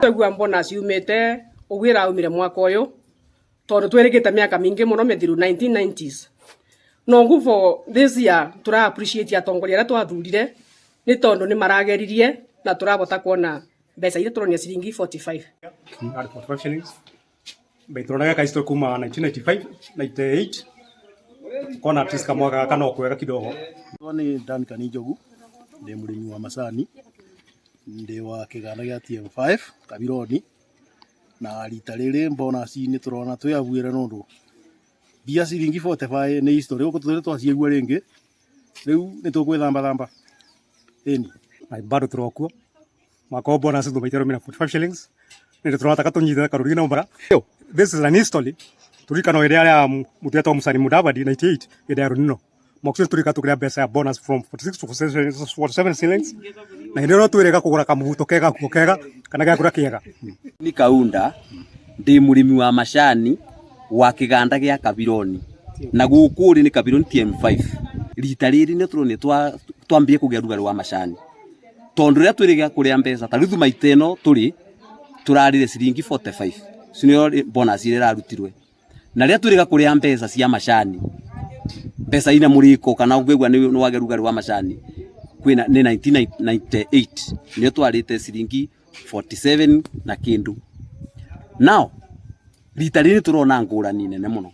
Twaigua bonus yumite uguo iraumire mwaka uyu tondu twirigite miaka mingi muno mithiru 1990s. Nogu for this year tura appreciate atongoria aria twathurire ni tondu ni marageririe na turabota kuona mbeca iria turonia ciringi 45. Ari 45 shillings. Baituronaga kaisto kuma 1995 98 kona at least kamwaka gaka no kwega kidogo. Ni Duncan Njogu, ndi murimi wa macani, ndi wa kiganda gia TM5 Kabironi, na rita riri bonus ni turona twi abuire nundu mbia ciringi 45 ni history guku tutiri twaciigua ringi, riu ni tukwithamba thamba ini. Na bado turokuo mwaka bonus thumaitero mina 45 shillings ni turona taka tunyite karuri na mbara. This is an history turikano ire aria mutuetwo Musani Mudavadi 98 ire runino mwaka ucio turika tukiria mbeca ya bonus from 46 to 47 shillings na hindi no twirega kugura kamubuto kega kuo kega kana gakura kiega. Ni Kaunda ndi murimi wa macani wa kiganda gia Kabironi na guku uri ni Kabironi TM5. Rita riri ni turonire twambie kugia rugari wa macani tondu riria twiriga kuria mbeca ta riu thuma ino turi turarire ciringi 45 cinio bonus iria irarutirwe na riria twiriga kuria mbeca cia macani mbeca ina muriko kana ungigua ni wage rugari wa macani kwina ni 1998 nio twarite ciringi 47 na kindu. Now rita riri turona ngurani nene muno.